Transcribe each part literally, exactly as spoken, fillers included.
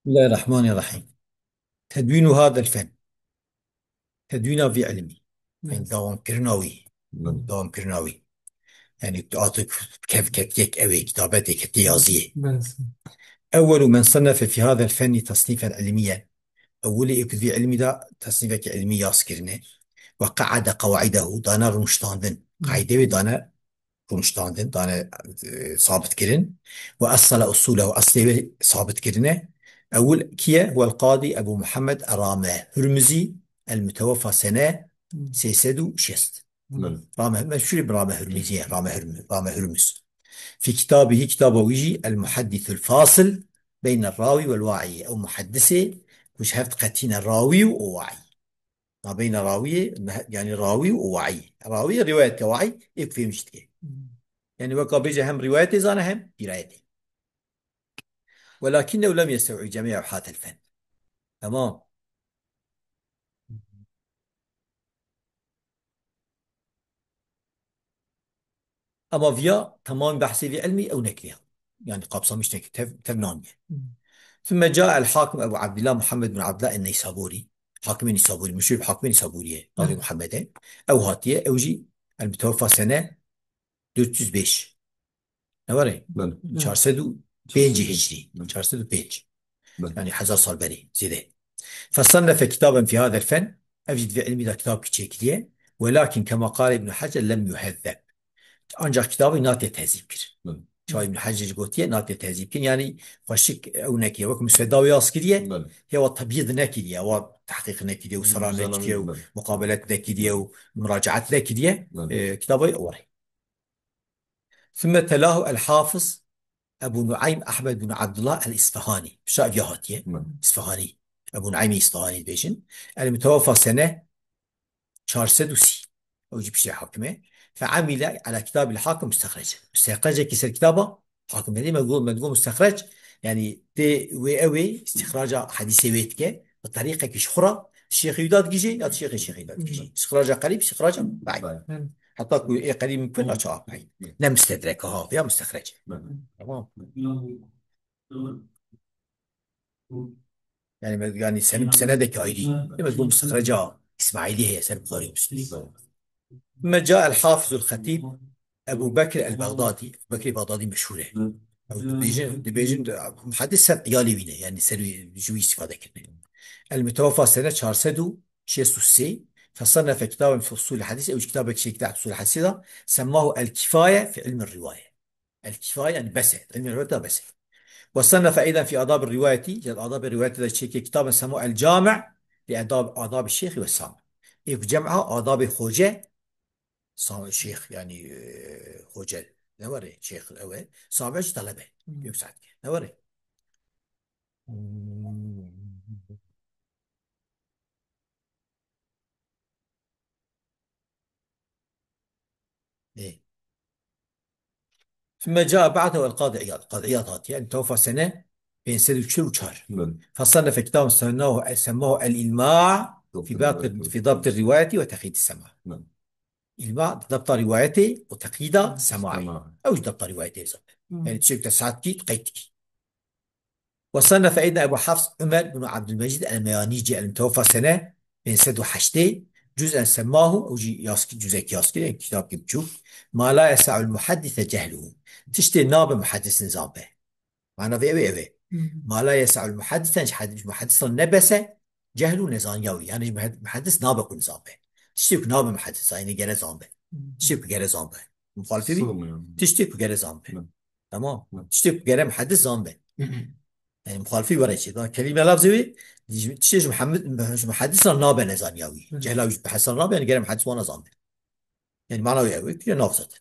بسم الله الرحمن الرحيم. تدوين هذا الفن. Tedwîna vî ilmî. Yani Evet. dewamkirina wî. Evet. Dewamkirina wî. Yani atik kev ketkek ew ê kitabetê ketê yaziyê. Evet. أول من صنف في هذا الفن تصنيفا علميا. Ewilî ê ku vî ilmî de tesnîfekî ilmî yaz kirine. وقعد قواعده, dane rûniştandin. Hı. Qaîdê wê dane rûniştandin, dane, e, sabit kirin. وأصل أصوله, eslê wê sabit kirine. Ewil kî ye? هو القاضي أبو محمد رامة هرمزي المتوفى سنة Hmm. sê sed û şêst. Belê. Rame, meşhûrî bi Rame Hurmizî ye, Rame Hurmi-, Rame Hurmuz. في كتابه, kitaba wî jî, المحدث الفاصل بين الراوي والواعي. Ew muheddisê ku ji hev diqetîne rawî û wa'î. Nabeyna rawiyê, me-, yani rawî û wa'î. Rawî rîwayet ke, wa'î ê ku fêm jî dike. Hmm. Yani weka bêje hem rîwayetê zane hem dîrayetê. ولكنه لم يستوعب جميع أبحاث الفن. Tamam. Ama viya temam behsê vî ilmî ew nekiriye. Yani kapsamış nekiriye, tev, tev naniye. Hmm. ثم جاء الحاكم أبو عبد الله محمد بن عبد الله النيسابوري. Hakimê Nîsaburî, meşhûr bi Hakimê Nîsaburiye, Qadî Belê. Muhammed e. Ew hatiye, ew jî المتوفى سنة dört yüz beş. Ne var e? Belê. Çar sed û pêncî Hicriyê. Belê. Çar sed û pênc. Belê. Yani hezar sal berê, zêde. فصنف كتابا في هذا الفن. Ev jî di vê ilmî de kitabkî çêkiriye. ولكن كما قال ابن حجر لم يهذب. Ancak kitabê nate tehzîb kir. Belê. Çawa Ibn Hacer gotiye, nate tehzîb kir. Yani xweşik ew nekiriye. Wek musweda wê yaz kiriye. Belê. Ya wa tebyid nekiriye. Wa tehqîq nekiriye û sera Güzel nekiriye û anladım. Belê. Mukabelet nekiriye û muracaat nekiriye. Belê. E, kitabê were. ثم تلاه الحافظ أبو نعيم أحمد بن عبد الله الإصفهاني. Pişa ev ya hatiye. Hı. İsfahani. Ebu Nuaym Îsfahani dibêjin. المتوفى سنة çar sed û sî. Ew jî piştî hakim e. فعمل على كتاب الحاكم مستخرجا. Mustexrecekî ser kitaba hakim. Nedî me got, me digot mustexrec. Yani tê wê ew ê îstîxraca hedîsê wê dike. Bi terîqekî ji xwe re şêxê wî da digihîje ya şêxê şêxê da digihîje. Hı. Îstîxraca qerîb, îstîxraca be'îd. Be'îd. Hı. Heta ku ê qerîb mumkin a ça be'îd. Hı. Ne mustedrek ha, ya mustexrec. Hı. Tamam. Yani, me, yani senin senedek ayrı. Demek bu mustexreca İsmaili heye, ser Buxarî û Muslim. ثم جاء الحافظ الخطيب أبو بكر البغدادي. Ebu Bekirê Baxdadî meşhûr e. Ew dibêjin, dibêjin, muhedis ser iyalê wî ne, yani ser wî, ji wî îstîfade kirine. المتوفى سنة çar sed û şêst û sê. فصنف كتابا في أصول الحديث, ew ji kitabek çêkirî usul hadîsê de, سماه الكفاية في علم الرواية. El-Kifaye, yani bes e. Ilmê rivayet de bes e. وصنف أيضا في آداب الرواية, ya adabê rivayetê de çêkê kitaben سماه الجامع لآداب، آداب الشيخ والسامع. Ê ku cem'a adabê xoce, sam-, şêx, yani, e, xoce. Ne were? Şêx ew e. Sami jî talebe. Hmm. Yüksek. Ne were? Ê. ثم جاء بعده القاضي عياض. Qadî Îyad hatiye, yani tewfa sene pênc sed û çil û çar. Belê. فصنف كتابا سماه، سماه الإلماع في ضبط، في ضبط الرواية وتقييد السماع. Belê. Îlma, debta rivayetê û teqyîda semaî. Semaî. Ew jî debta rivayetê zaten. Hmm. Yani tiştek te saet kî, qeyd kî. وصنف أيضا أبو حفص عمر بن عبد المجيد الميانيجي المتوفى سنة pênc sed û heştê, جزءا سماه, ew jî yazkî, cüzek yazkî, yani kitabkî biçûk. ما لا يسع المحدث جهله. Tiştê nabe muheddisin zanbe. Mana vê ew ê, ew ê. Hmm. ما لا يسع المحدث, yani ji hed-, ji muheddisan nebese, cehlu nezaniya wî. Yani ji muhed-, muheddis nabe ku nizanbe. Tiştê ku nabe muheddis, yani gere zanbe. Hmm. Tiştê ku gere zanbe. Muxalifê wî? Sırmıyor. Tiştê ku gere zanbe. Hı. Tamam. Hı. Tiştê ku gere muheddis zanbe. Hı hı. Yani muxalifî were çê. Da kelîme lafzê wî, tiştê ji muhemmed-, ji muheddisan nabe nezaniya wî. Hı hı. Cehla wî ji muheddisan nabe, yani gere muheddis wana zanbe. Yani mana wî ew e, tu nav zaten.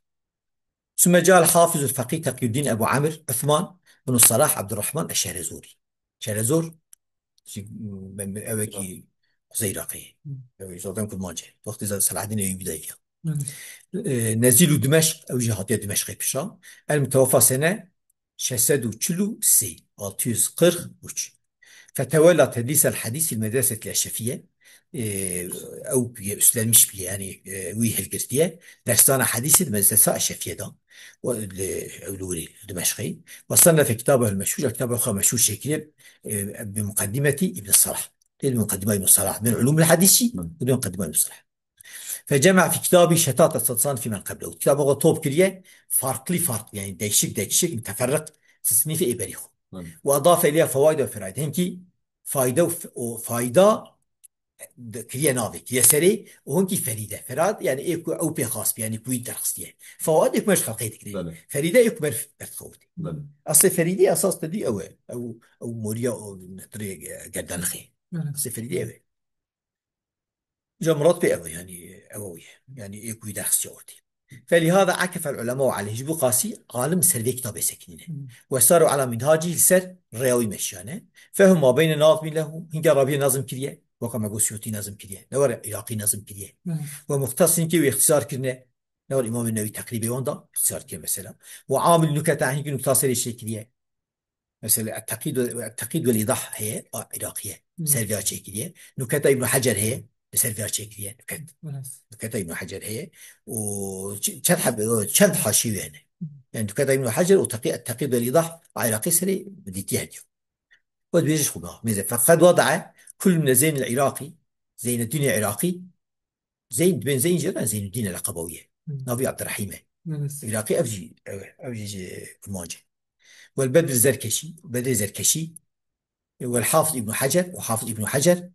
ثم جاء الحافظ الفقيه تقي الدين أبو عمرو عثمان بن الصلاح عبد الرحمن الشهرزوري. Şehrezor, jî, me, me, ew e kî Kuzey Iraqê. Hı. Ew e zaten Kurmanc e. Wextê zaten Selahaddin Eyyûbî de ya. Hı. E, Nezîl û Dimeşq, ew jî hatiye Dimeşqê pişa. El muteweffa sene şeş sed û çil û sê, altı yüz kırk üç. Fetewella tedrîsel hadîs fil medresetil eşrefiye. Ee, ew üstlenmiş bîye, yani, e, wî hilgirtiye. Dersdana hadîsê di medresa Eşrefiye de. و li, ew li wirî, li Dimeşqê. وصنف كتابه المشهور, kitaba xwe meşhûr çêkiriye, e, بمقدمة ابن الصلاح. Tê bi muqeddima Ibn Salah. Min ulûmil hadîs jî, Hı. bi muqeddima Ibn Salah. فجمع في كتابه شتات التصانيف من قبله. Kitaba xwe top kiriye, farklı farklı, yani değişik değişik, müteferrik, tasnîfê ê berî xwe. Hı. وأضاف إليها فوائد وفرائد. Hinkî fayda û f-, û fayda de kiriye navê, kiriye serê, û hinkî ferîde. Ferad, yani ê ku ew pê xas bî, yani ku wî derxistiye. Fewaid ê ku me ji xelqê dikirê. Belê. Ferîde ê ku ber, berdixewitê. Belê. Eslê ferîde esas te dî ew e. Ew, ew moriya û netirê gerdanixê. Belê. Eslê ferîde ew e. Ca mirad pê ew e, yani ew ew ye. Yani ê ku wî derxistiye ortê. فلهذا عكف العلماء عليه. Ji bo qasî alim ser vê kitabê sekinîne. Hmm. وساروا على منهاجه, li ser rêya wî meşiyane. فهم ما بين ناظم له, hinga rabî nazim kiriye, weka me got Suyutî nazim kiriye. Ne were Iraqî nazim kiriye. Hmm. ومختصر, hinkê wî îxtisar kirine. Ne were Îmam Newî teqrîbê wan da îxtisar kiriye mesela. وعامل نكت, hinkî nukta serê çêkiriye. Mesela, Etteqîd ve, Etteqîd vel Îdah heye, a, Iraqî ye. Hmm. Ser vê çêkiriye. Nuketa Îbn Hecer heye, li ser vê çêkiriye. Nuket. Evet. Nuketa Îbn Hecer heye. Û ç-, çend heb-, çend haşî wê hene. Hmm. Yani Nuketa Îbn Hecer û Teqî-, Etteqîd vel Îdah a Iraqî serê bi dîtî hetiyo. Wê dibêje ji xwe bixwe. Mêze. فقد وضع كل من زين العراقي, Zeyneddînê Iraqî, Zeyn, dibên Zeyn jê re Zeynuddîn e leqeba wî ye. Hı. Navê Abdurrahîm e. Evet. Iraqî ev jî, ew, ew jî ji Kurmanc e. Wel Bedr Zerkeşî, Bedrê Zerkeşî, e, wel Hafiz Îbn Hecer, û Hafiz Îbn Hecer,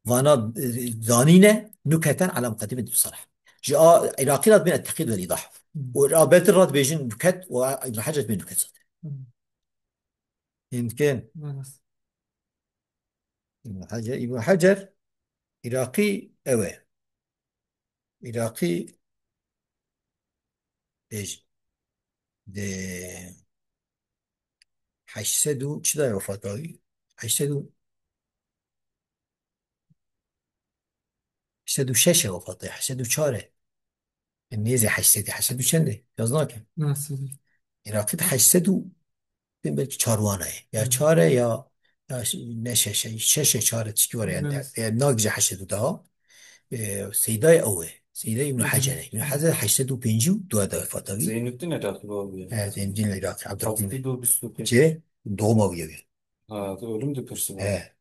vana, e, zanîne nuketen ala muqeddimet Ibn Salah. Ji a Iraqî re dibên Etteqîd wel Îdah. Hı. Û a Bedr re dibêjin nuket, û a Îbn Hecer dibên nuket zaten. Hı. Hîn dikin. Evet. Îbn Hecer, Îbn Hecer, Iraqî ew e. Iraqî bêjin. Di heşt sed û çi de wefat dabî? Heşt sed û, heşt sed û şeş e wefat dabî, heşt sed û çar e. Nêzê heşt sed, heşt sed û çend e? Yaz nake. Nasıl? Iraqî de heşt sed û, belkî çar wana ye. Ya Hmm. çar e ya, ya ş-, ne şeş e, şeş e, çar e, tişkî were yani. Evet. E, nagije heşt sed û daha. E, Seydayê ew e. Seydayê Îbn Hı hı. Hecer e. Îbn Hecer heşt sed û pêncî û du de wefat dabî. Zeynüddin Iraqî bavê. Evet, Zeynüddin Iraqî, Abdurrahman. Altı yüz otuz dokuz. Çi? Doğum ew ye. Ha, ölüm de pirsi var. He.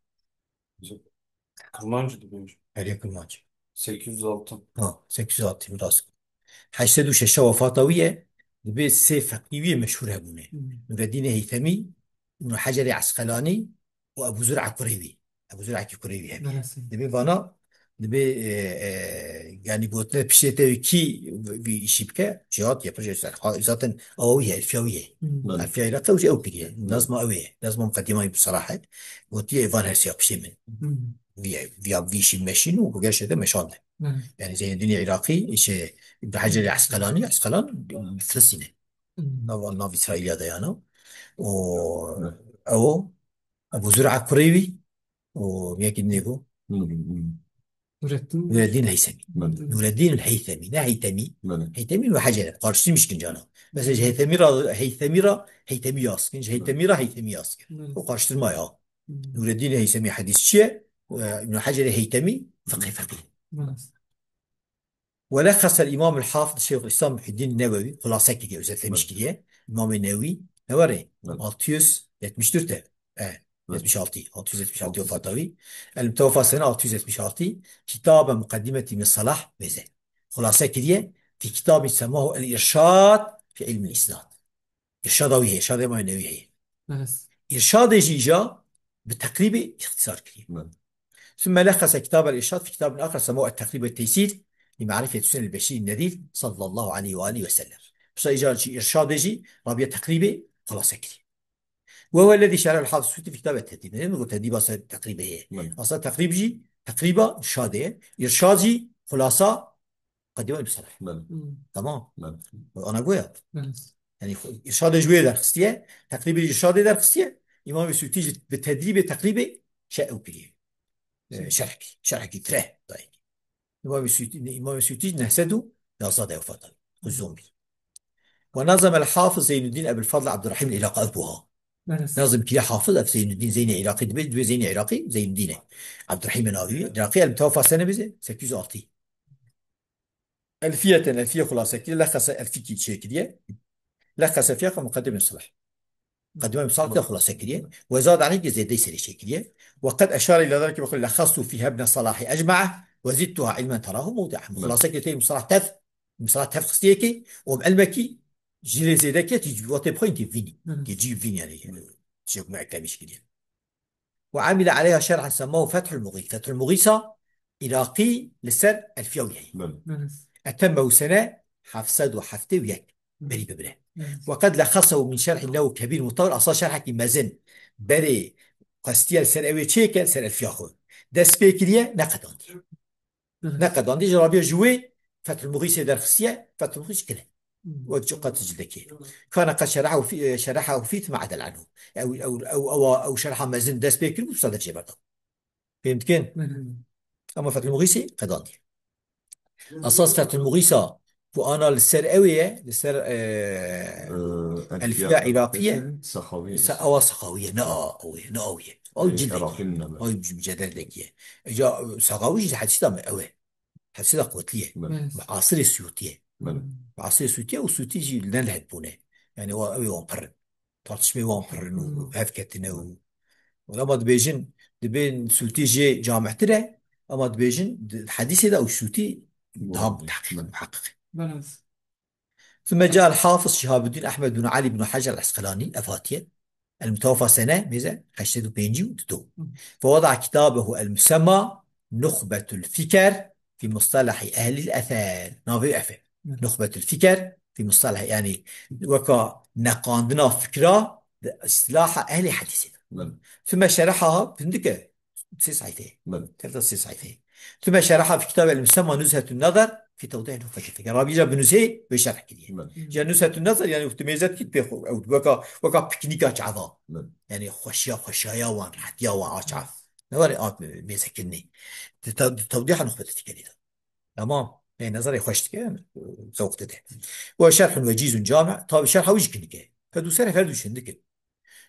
Kurmanc dibêjin. Herê Kurmanc. Sekiz yüz altı. Ha, sekiz yüz altı, rast. Heşt sed û şeş wefata wî ye, dibê sê feqî wî meşhûr hebûne. Hmm. Nureddînê Heytemî, Îbn Hecerê Esqelanî û Ebû Zur'a Kurêwî. Ebû Zur'ekî Kurêwî hebî. Belê. Dibê vana, dibê, e, e, yani gotine piştê te wî kî vî îşî bike, cihat yapacak. Ha, zaten ew ye, elfiya wî ye. Hmm. Belê. Elfiya Iraqî ew jî ew kiriye. Belê. Nazma ew ye. Nazma muqeddîma Îbn Salah e. Gotiye van her sê ya piştê min. Hmm. Vî, vî, vî şî meşîn û gerçekten meşande. Hmm. Yani Zeynedînê Iraqî, şey, Îbn Hecer Esqelanî, Esqelan, Filistîn e. Hmm. Nav, nav İsraîliya de yana. O, Evet. ew, Ebu Zur'a Kureyvî, o, yekî dinê ku? Hmm, hmm. Nurettin. Nureddin Heysemi. Belê. Nureddin Heysemi, ne Heytemi. Belê. Heytemi ve Hecere. Karıştırmış cana. Mesela Heytemi ra, Heytemi ra, Heytemi yaz. Heytemi ra, Heytemi yaz. Belê. O karıştırma ya. Hmm. Nureddin Heysemi hadisçi ye, e, Îbn Hecer Heytemi fıkhi fıkhi. Belê. Ve lexesel İmamul Hafız Şeyhülislam Muhyiddin Nevevi, hulase kiriye, özetlemiş Belê. kiriye. İmam-ı Nevevi, ne var ya? Belê. Altı yüz yetmiş dört e. E, Belê. yetmiş altı, altı yüz yetmiş altı wefat davi. El müteveffa sene altı yüz yetmiş altı. Kitabe Mukaddimeti Min Salah beze. Hulase kiriye, fi kitabı semahu El İrşad fi ilmil isnad. Îrşada wî heye, îrşadê Îmam Newî heye. Evet. Îrşadê jî îja bi teqrîbê îxtisar kiriye. Evet. ثم لخص كتاب الإرشاد في كتاب آخر سموه التقريب والتيسير لمعرفة سنن البشير النذير صلى الله عليه وآله وسلم. Pişta îja jî îrşadê jî rabiye teqrîbê xulase kiriye. وهو الذي شرحه الحافظ السيوطي في كتاب التهذيب. Ne demek o tedîba ser teqrîbê heye? Evet. Aslında teqrîb jî, teqrîba îrşadê ye. Îrşad jî xulasa Mukaddime Ibn Salah. Belê. Hmm. Tamam. Belê. Ana goya. Evet. Yani îrşadê ji wê derxistiye, teqrîbê îrşadê derxistiye, Îmam Suyutî jî bi tedrîbê teqrîbê şey ew kiriye. E, Şey. şerh kiriye. Şerhekî tire dayê. Îmam Suyutî, Îmam Suyutî neh sed û yazda de wefat dabî. Xwe zon bî. Ve nazem el Hafiz Zeynüddin Ebul Fadl Abdurrahim el Iraqi ev buha. Evet. Nazim kiriye Hafiz ev Zeynüddin Zeynê Iraqî dibe, dibe Zeynê Iraqî, Zeynüddin e. Abdurrahim navî, Iraqî el müteweffa sene bize, sekiz yüz altı. Elfiyeten, elfiye xulase kiriye, lexese elfikî çêkiriye. لخص فيها كمقدمة صلاح. مقدمة صلاح ده خلاصة كريه. وزاد عليه زيادة سري شكريه. وقد أشار إلى ذلك بقول: لخصت فيها ابن صلاح أجمع وزدتها علما تراه موضعا. خلاصة كريه مصطلح تف، مصطلح تف خصية كي، وبعلمك جيلي زيادة كي تجي وقت بخوين تفيني. تجي فيني يعني. شيء ما أكلمش كريه. وعمل عليها شرحا سماه فتح المغيث. فتح المغيثة عراقي لسر ألفية وياي. بلى. أتمه سنة حفصد وحفتة وياك. بري ببري. وقد لخصه من شرح له كبير مطول، أصلا شرحك مزن. بري قستيا لسر أوي تشيكا لسر ألفية خو. دس بيكريا نقدان دي. نقدان دي جرابيا جوي، فتح المغيث درخصية، فتح المغيث كله. وقت جو قد تجلكي. كان قد شرحه في، شرحه في ثم عدل عنه. أو، أو، أو، أو، أو شرح مزن دس بيكري وصدر جبرته. فهمت كين؟ أما فتح المغيث قدان دي. أساس فتح المغيثة، كو أنا لسر أوي، لسر، آه، آه، ألفية ألفية عراقية. سخاوية. س-، أو سخاوية، نا أوي، نا أوي. أو إيه، جلدك. عراقي من أوي. أو مجددك. إجا سخاوي جد حديثة من أوي. حديثة قوتية. بلى. معاصر السيوطية. بلى. معاصر السيوطية والسيوطي جي لنا لهد بونه. يعني هو أوي وان برن. تارتشمي وان برن وهف كتنه و-، ولا ما دبيجن، دبين سيوطي جي جامع تره، أما دبيجن د-، حديثة ده وسيوطي دهام محقق، محقق. ثم جاء الحافظ شهاب الدين أحمد بن علي بن حجر العسقلاني، أفاتيه، المتوفى سنة ميزة خشتو بينجي ودو. فوضع كتابه المسمى نخبة الفكر في مصطلح أهل الأثر. نافي أفه. نخبة الفكر في مصطلح، يعني، وكا نقاندنا فكرة اصطلاح أهل حديثنا. ثم شرحها، فهمتك؟ سي صحيفة. بلى. كتبت سي صحيفة. ثم شرحها في كتاب المسمى نزهة النظر في توضيح نخبة الفكر. رابي جا بنزهة بشرح كده. بلى. جا نزهة النظر، يعني، وقت ميزات كده بيخو-، أو وكا، وكا بيكنيكا شعبا. بلى. يعني، خوشيا، خوشايا وان، راحتيا وان، آه، شعب. نواري آه ميزة كني. تت-، توضيح نخبة الفكر ده. تمام. يعني، نظري خوش دكه، ذوق دده. وشرح وجيز جامع، طب شرح وجه كنكه. فدو سنة فردو شندكه.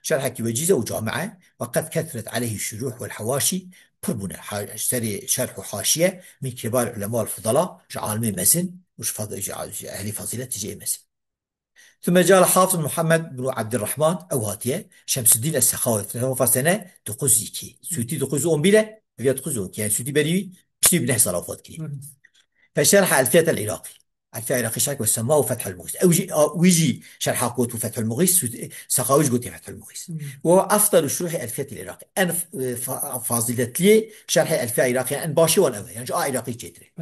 شرحك وجيزة وجامعة، وقد كثرت عليه الشروح والحواشي، پر بونه، ح-، سري شرح وحاشية من كبار العلماء الفضلاء، جعالمي مزن، وش فض-، جع-، جع-، أهل فضيلة تجي مزن. ثم جاء الحافظ محمد بن عبد الرحمن أوهاتية، شمس الدين السخاوي، توفى سنة دقوز يكي. سوتي دقوز أون بيلة، هي دقوز أون، يعني سوتي بريوي، بشتي بنه صلاة وفات كري. فشرح ألفية العراقي. ألفية العراقي شرح وسماه فتح المغيث. أو جي، آه، ويجي شرح قوت فتح المغيث، سو-، سخاوي قوت فتح المغيث. وهو أفضل شروح ألفية العراقي. أنا ف-، ف-، فاضلت لي شرح ألفية العراقي، أنا باشي وأنا أبي. يعني، آه، عراقي جيتري.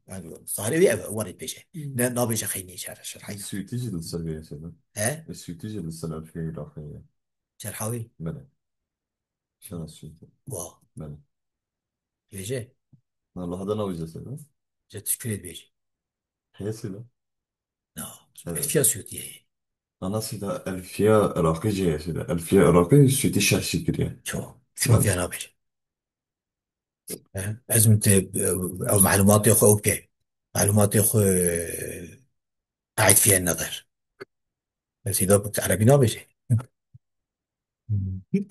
يعني، ظاهر أبي أبي، ورد بيجي. نا-، نابيجي خيني شرح، شرح. سويتي جد السلبية سنة. ها؟ سويتي جد السنة ألفية العراقية. شرحاوي؟ بلى. شنو سويتي؟ واه. بلى. بيجي؟ والله هذا ناوي زي سنة. جت شكري بيجي. هي سنة. لا، ألفية سوتية. أنا سيدا ألفية عراقي جاي سيدا. ألفية عراقي سوتي شرشي كريا. شو؟ شو في أنا بيجي؟ أه؟ لازم ت-، أو معلومات يا أخو، أوكي. معلومات يا أخو، أه، أعيد فيها النظر. بس إذا كنت عربي نابيجي.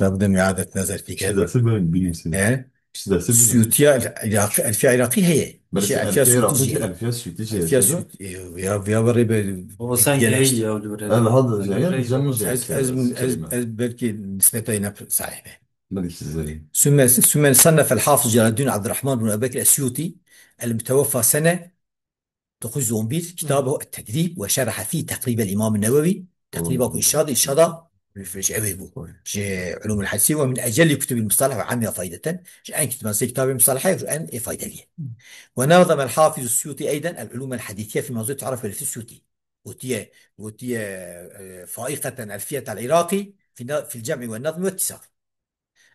لابد من إعادة نظر في كذا. سيدا سيدا بيجي سيدا. إيه؟ سوتيا العراقي، ألفية عراقي هي. بس شيء ألفية ألفية عراقي، سوتية. ألفية سوتية جاي ألفية سيدا. سوتية، يا، يا بري ب-، هو سان يا جاي نفس. يا ولد. أنا هذا جاي، أنا جاي. أز-، أز-، أز-، بلكي نسبته هنا صحيح. ما أدري شو زي. ثم، ثم صنف الحافظ جلال الدين عبد الرحمن بن أبي بكر السيوطي المتوفى سنة تخز زومبير كتابه التدريب وشرح فيه تقريب الإمام النووي. تقريبا كو إشادة، إشادة في، في أبي بو. في علوم الحديث، ومن أجل كتب المصطلح وعامها فائدة. أن كتب زي كتاب المصطلح وأن فائدة ليه. ونظم الحافظ السيوطي أيضا العلوم الحديثية في موضوع تعرف في السيوطي. وتي، وتي، آه، فائقة ألفية العراقي في ن-، في الجمع والنظم والاتساق.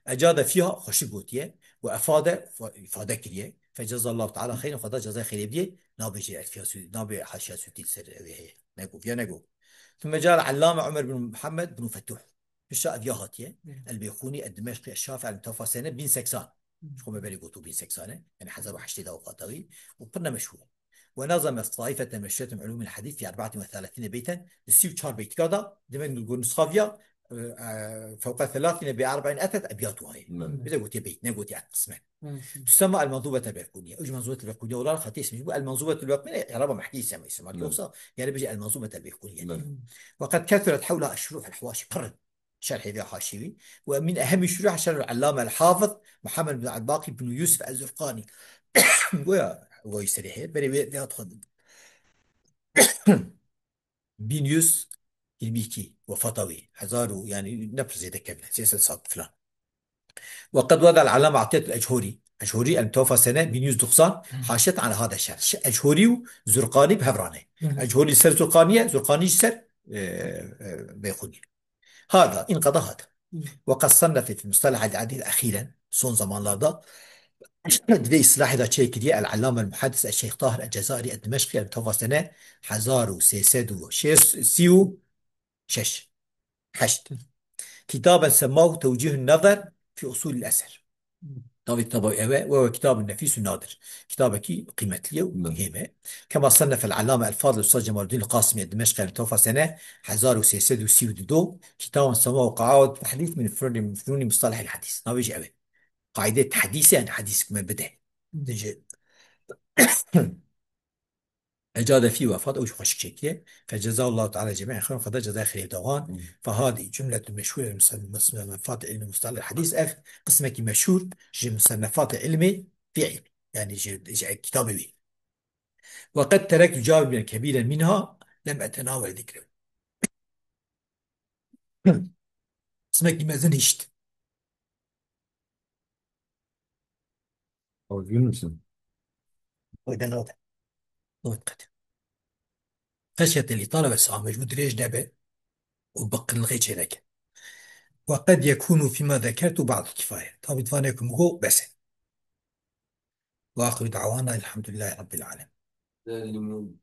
أجاد فيها خوش قوتيه وأفاد ف-، إفادة كريه. فجزا الله تعالى خيرا، خدا جزاي خير بديه. نابي جي ألفية سو-، نابي حاشية سوتي سر أوي هي. نقول، يا نقول. ثم جاء العلامة عمر بن محمد بن فتوح. الشاعر يا هاتيه، البيخوني الدمشقي الشافعي المتوفى سنة بين سكسان. شو ما بالي قلتوا بين سكسانة؟ يعني حزب وحشتي ده وفاتوي. وقلنا مشهور. ونظم طائفة مشيت من علوم الحديث في أربعة وثلاثين بيتا، السيو تشار بيت كذا، دمن نقول نسخة فيها، e, e, fewqa thelathîne bi erba'in etet ebyat waye. Belê. Bize gotiye beyt, ne gotiye qismen. Hı hı. Tusemma el-Menzubet el-Beyquniye. Uc Menzubet el-Beyquniye olarak xatî ismi bu. El-Menzubet el-Beyquniye, i'raba mehdî isem, isem. Belê. Yoksa, yani, bije el-Menzubet el-Beyquniye. Belê. Ve qed kethuret hewla şuruh el-hawaşi. Pırın. Şerhê vê haşî wî. Ve min ehemî şuruh şerh el-Allame el-Hafiz Muhammed bin Elbaqî bin Yusuf el-Zurqani. Goya, goyî serê heye. Berê wê, vê hat xwendin. Bin yüz yirmi iki wefata wî. Hezar û, yani, ne pir zêde kevne. Sê sed sal filan. Ve qed weda el-Allame Atiyet el-Echori. Echori el-muteweffa sene bin yüz doksan. Hı. Haşet ala hada şer. Ş-, Echori û Zurqani bi hev rane. Hı hı. Echori ser Zurqaniye, Zurqani ser, e, e, Beyquniye. Hada, inqada hada. Hı. Ve qed sannefe fi mustalahil hadîs exiren, son zamanlarda, di vê îslahê de çêkiriye el-Allame el-Muhaddis el-Şeyh Tahir el-Cezayirî el-Dimeşqî el-muteweffa sene hezar û sê sed û sî û şeş. Heşt. Kitaben semmahu Tewcîhun Nezer fi Usulil Eser. Navê kitaba ew e, we, we kitabun nefîsun nadir. Kitabekî qîmetli ye û muhîm e. Kema sennefel Allame el Fadil Ustaz Cemaluddin Qasimi Dimeşqî el-muteweffa sene hezar û sê sed û sî û du, kitaben semmahu Qawaid Tehdîs min Fünûn, min Fünûn Mustalahil Hadîs. Navê jî ew e. Qaîdê tehdîsê, yani hadîs me bide. Hı. Ji Ecade fî wefat, ew jî xweşik çêkiye. Fe cezahullahu teala cemî'en xeyran, Xweda cezayê xêrê bide wan. Amin. Fe hadî cumletun meşhûre min musennefat ilmi mustalahil hadîs. Ev qismekî meşhûr ji musennefat ilmê fi'l. Yani ji, ji kitabê wî. Ve qed terektu caniben kebîren minha lem etenawel zikrehu. Qismekî mezin hişt. Özgür müsün? Oydan o da. Not qet. Xeşyetel îtale ve sağ mecbur dirêj nebe û bi qilixê çêneke. Ve qed yekûnu fîma zekertu ba'd kifaye. Tabî divanê ku min got bes e. Ve axiru da'wana elhamdülillahi rabbil alemin.